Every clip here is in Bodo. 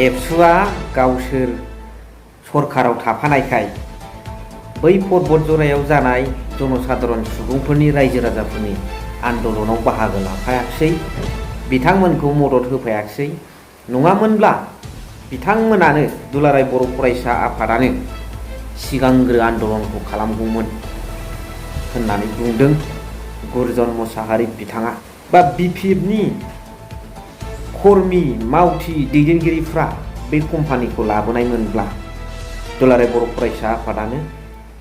एबसुआ गावसोर सरकाराव थाफानायखाय बै पर्बत जरायाव जानाय जनसाधारन सुबुंफोरनि रायजो राजाफोरनि आन्दलनाव बाहागो लाफायाखिसै, बिथांमोनखौ मदद होफायाखिसै। नङामोनब्ला बिथांमोनानो दुलाराय बर' फरायसा आफादानो सिगांग्रो आन्दलनखौ खालामगौमोन होननानै बुंदों गुरजन मुसाहारि बिथाङा। बा बिपिएफनि कर्मि मावथि दैदेनगिरिफ्रा बे कम्पानिखौ लाबोनायमोनब्ला दुलाराय बर' फरायसा आफादानो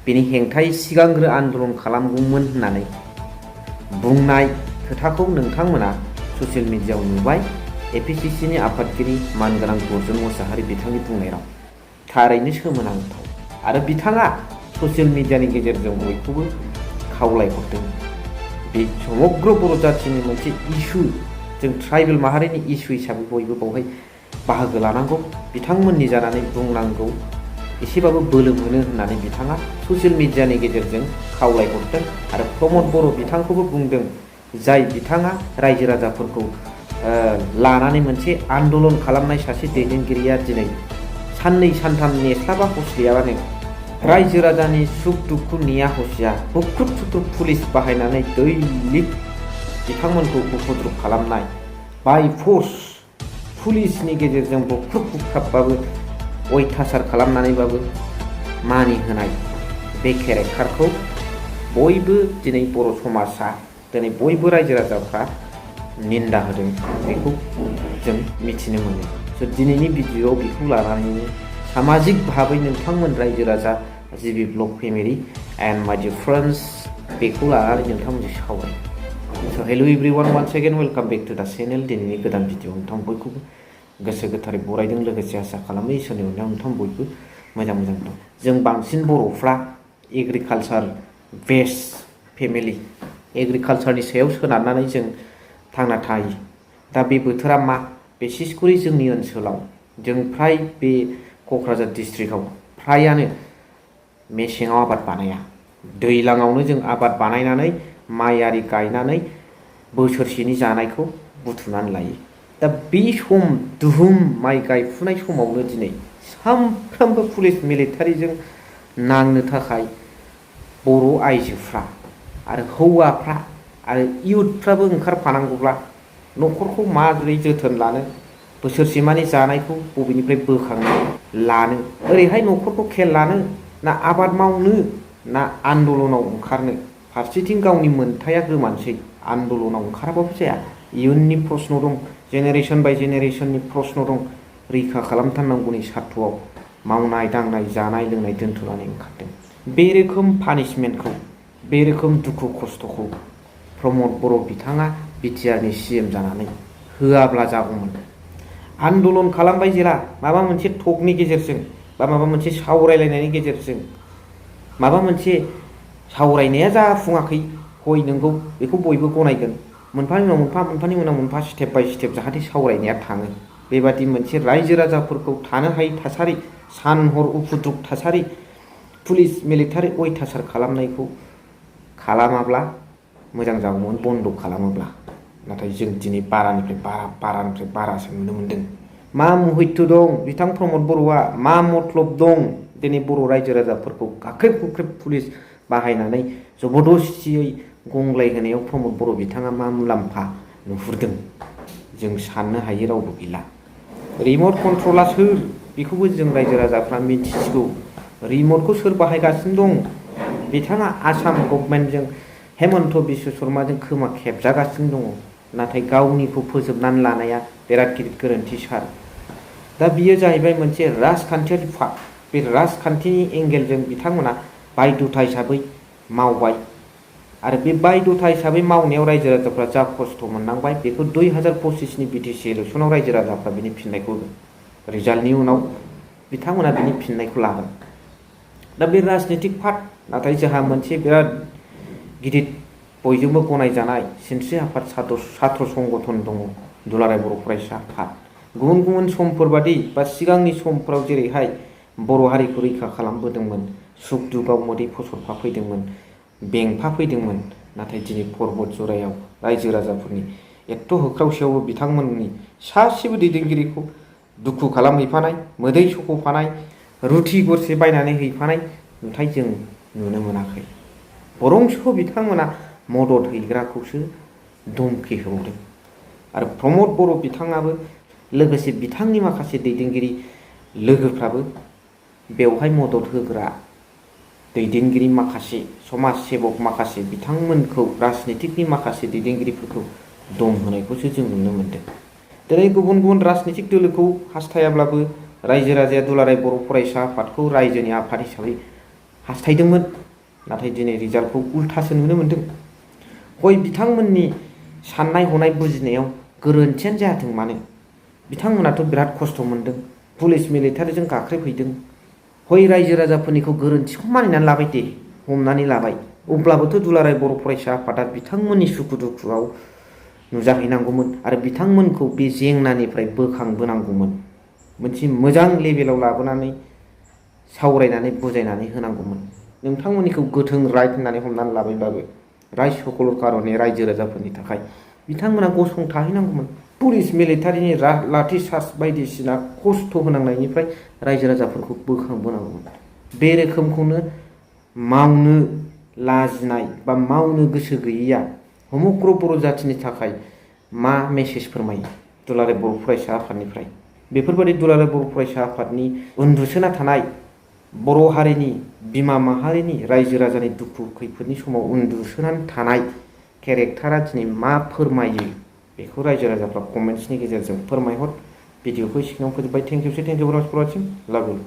बेनि हेंथायै सिगांग्रो आन्दलन खालामगौमोन होननानै बुंनाय खोथाखौ नोंथांमोना ससियेल मिडियाआव नुबाय। एपिसिसिनि आफादगिरि मानगोनां गुरजन मुसाहारि बिथांनि बुंनाय राव थारैनो सोमोनांथाव आरो बिथाङा ससियेल मिडियानि गेजेरजों बयखौबो खावलायहरदों। बे समग्र बर' जाथिनि मोनसे इस्यु, जों ट्राइबेल माहारिनि इस्यु हिसाबै बयबो बावहाय बाहागो लानांगौ, बिथांमोननि जानानै बुंनांगौ, एसेबाबो बोलो मोनो होननानै बिथाङा ससियेल मिडियानि गेजेरजों खावलायहरदों। आरो प्रमद बर' बिथांखौबो बुंदों, जाय बिथाङा रायजो राजाफोरखौ लानानै मोनसे आन्दलन खालामनाय सासे दैदेनगिरिया दिनै साननै सानथाम नेस्लाबा हस्लियाबानो रायजो राजानि सुख दुखु नेया हसिया बुख्रुब सुख्रुब पुलिस बाहायनानै दैलिक बिथांमोनखौ उपद्रब खालामनाय, बाय फर्स पुलिसनि गेजेरजों बुख्रुब बुख्राबबाबो अयथासार खालामनानैबाबो मानि होनाय, बे केरेक्टारखौ बयबो दिनै बर' समाजा, दिनै बयबो रायजो राजाफ्रा निन्दा होदों, बेखौ जों मिथिनो मोनो। स' दिनैनि भिडिअ'आव बेखौ लानानैनो सामाजिक भाबै नोंथांमोन रायजो राजा जिबि blog family and my dear friends, बेखौ लानानै नोंथांमोनजों सावराय। So' hello' everyone, once again welcome back to the channel. दिनैनि गोदान भिडिअ' नोंथां बयखौबो गोसो गोथारै बरायदों, लोगोसे आसा खालामो इसोरनि अननायाव नोंथां बयबो मोजां मोजां दं। जों बांसिन बर'फ्रा एग्रिकालसार बेस फेमिलि, एग्रिकालसारनि सायाव सोनारनानै जों थांना थायो। दा बे बोथोरा मा, बिसेसकरि जोंनि ओनसोलाव जों फ्राय बे क'क्राझार डिस्ट्रिक्टआव फ्रायानो मेसेङाव आबाद बानाया, दैज्लाङावनो जों आबाद बानायनानै माइ आरि गायनानै बोसोरसेनि जानायखौ बुथुमनानै लायो। दा बे सम दुहुम माइ गायफुनाय समावनो दिनै सामफ्रामबो पुलिस मिलिटारिजों नांनो थाखाय बर' आइजोफ्रा आरो हौवाफ्रा आरो इयुथफ्राबो ओंखारफानांगौब्ला न'खरखौ माबोरै जोथोन लानो, बोसोरसेमानि जानायखौ बबेनिफ्राय बोखांनो लानो, ओरैहाय न'खरखौ खेल लानो ना आबाद मावनो ना आन्दलनाव ओंखारनो, फारसेथिं गावनि मोन्थाया गोमानोसै, आन्दलनाव ओंखाराबाबो जाया, इयुननि प्रश्न दं, जेनेरेसन बाय जेनेरेसननि प्रश्न दं, रैखा खालामथारनांगौनि सार्थ'आव मावनाय दांनाय जानाय लोंनाय दोनथ'नानै ओंखारदों। बे रोखोम पानिशमेन्टखौ, बे रोखोम दुखु खस्थ'खौ प्रमद बर' बिथाङा बिटिआरनि सिएम जानानै होआब्ला जागौमोन। आन्दलन खालामबाय जेला माबा मोनसे टकनि गेजेरजों बा माबा मोनसे सावरायलायनायनि गेजेरजों, माबा मोनसे सावरायनाया जाफुङाखै, हय नंगौ, बेखौ बयबो गनायगोन, मोनफानि उनाव मोनफा मोनफानि उनाव मोनफा स्टेप बाय स्टेप जाहाथे सावरायनाया थाङो, बेबादि मोनसे रायजो राजाफोरखौ थानो हायै थासारि, सान हर उपद्रब थासारि, पुलिस मिलिटारि अयथासार खालामनायखौ खालामाब्ला मोजां जागौमोन, बन्द' खालामोब्ला। नाथाय जों दिनै बारानिफ्राय बारासो नुनो मोन्दों। मा मुहित दं बिथां प्रमद बर'आ, मा मतलब दं दिनै बर' रायजो राजाफोरखौ गाख्रेब गुख्रेब पुलिस बाहायनानै जबरदस्तियै गंग्लाय होनायाव प्रमद बर' बिथाङा मा मुलाम्फा नुहुरदों, जों साननो हायै रावबो गैला। रिमट कन्ट्रला सोर, बेखौबो जों रायजो राजाफ्रा मिथिसिगौ। रिमटखौ सोर बाहायगासिनो दं, बिथाङा आसाम गभर्नमेन्टजों हेमन्त बिश्व शर्माजों खोमा खेबजागासिनो दङ, नाथाय गावनिखौ फोजोबनानै लानाया बिराद गिदिर गोरोन्थि सार। दा बियो जाहैबाय मोनसे राजखान्थियारि फाख, बे राजखान्थिनि एंगेलजों बिथांमोना बायध'था हिसाबै मावबाय आरो बे बायध'था हिसाबै मावनायाव रायजो राजाफ्रा जा खस्थ' मोननांबाय, बेखौ 2025नि बिटिसि इलेक्सनाव रायजो राजाफ्रा बिनि फिननायखौ होगोन। रिजाल्टनि उनाव बिथांमोना बिनि फिननायखौ लागोन। दा बे राजनितिक फाख, नाथाय जोंहा मोनसे बिराद गिदिर बयजोंबो गनायजानाय सिनस्रि आफाद सात्र संगठन दङ, दुलाराय बर' फरायसा आफाद। गुबुन गुबुन समफोर बादि बा सिगांनि समफोराव जेरैहाय बर' हारिखौ रैखा खालामबोदोंमोन, सुख दुखआव मोदै फसरफा फैदोंमोन, बेंफा फैदोंमोन, नाथाय दिनै पर्बत जरायाव रायजो राजाफोरनि एथ' होख्रावसेयावबो बिथांमोननि सासेबो दैदेनगिरिखौ दुखु खालामहैफानाय, मोदै सख'फानाय, रुटि गरसे बायनानै हैफानाय नुथाय जों नुनो मोनाखै। बरंस' बिथांमोना मदद हैग्राखौसो धमखि होबावदों। आरो प्रमद बर' बिथाङाबो लोगोसे बिथांनि माखासे दैदेनगिरि लोगोफ्राबो बेवहाय मदद होग्रा दैदेनगिरि माखासे समाज सेबक माखासे बिथांमोनखौ राजनितिकनि माखासे दैदेनगिरिफोरखौ दम होनायखौसो जों नुनो मोन्दों। दिनै गुबुन गुबुन राजनितिक दोलोखौ हास्थायाब्लाबो रायजो राजाया दुलाराय बर' फरायसा आफादखौ रायजोनि आफाद हिसाबै हास्थायदोंमोन। नाथाय दिनै रिजाल्टखौ उल्थासो नुनो मोन्दों। हय बिथांमोननि साननाय हनाय बुजिनायाव गोरोन्थियानो जायाथों मानो, बिथांमोनाथ' बिराद खस्थ' मोन्दों, पुलिस मिलिटारिजों गाख्रेबहैदों। हय रायजो राजाफोरनिखौ गोरोन्थिखौ मानिनानै लाबाय दे, हमनानै लाबाय, अब्लाबोथ' दुलाराय बर' फरायसा आफादा बिथांमोननि सुखु दुखुआव नुजाहैनांगौमोन आरो बिथांमोनखौ बे जेंनानिफ्राय बोखांबोनांगौमोन। मोनसे मोजां लेभेलाव लाबोनानै सावरायनानै बुजायनानै होनांगौमोन। नोंथांमोननिखौ गोथों राइट होननानै हमनानै लाबायब्लाबो राइट सकल कारनि रायजो राजाफोरनि थाखाय बिथांमोना गसंथाहैनांगौमोन। पुलिस मिलिटारिनि लाठि चार्ज बायदिसिना खस्थ' होनांनायनिफ्राय रायजो राजाफोरखौ बोखांबोनांगौमोन। बे रोखोमखौनो मावनो लाजिनाय बा मावनो गोसो गैयैया समग्र बर' जाथिनि थाखाय मा मेसेज फोरमायो दुलाराय बर' फरायसा आफादनिफ्राय? बेफोरबायदि दुलाराय बर' फरायसा आफादनि उन्दुसोना थानाय बर' हारिनि बिमा माहारिनि रायजो राजानि दुखु खैफोदनि समाव उन्दुसोनानै थानाय केरेक्टारा दिनै मा फोरमायो बेखौ रायजो राजाफ्रा कमेन्ट्सनि गेजेरजों फोरमायहर। भिडिअखौ सिगाङाव फोजोबबाय। Thank you for watching. Love U.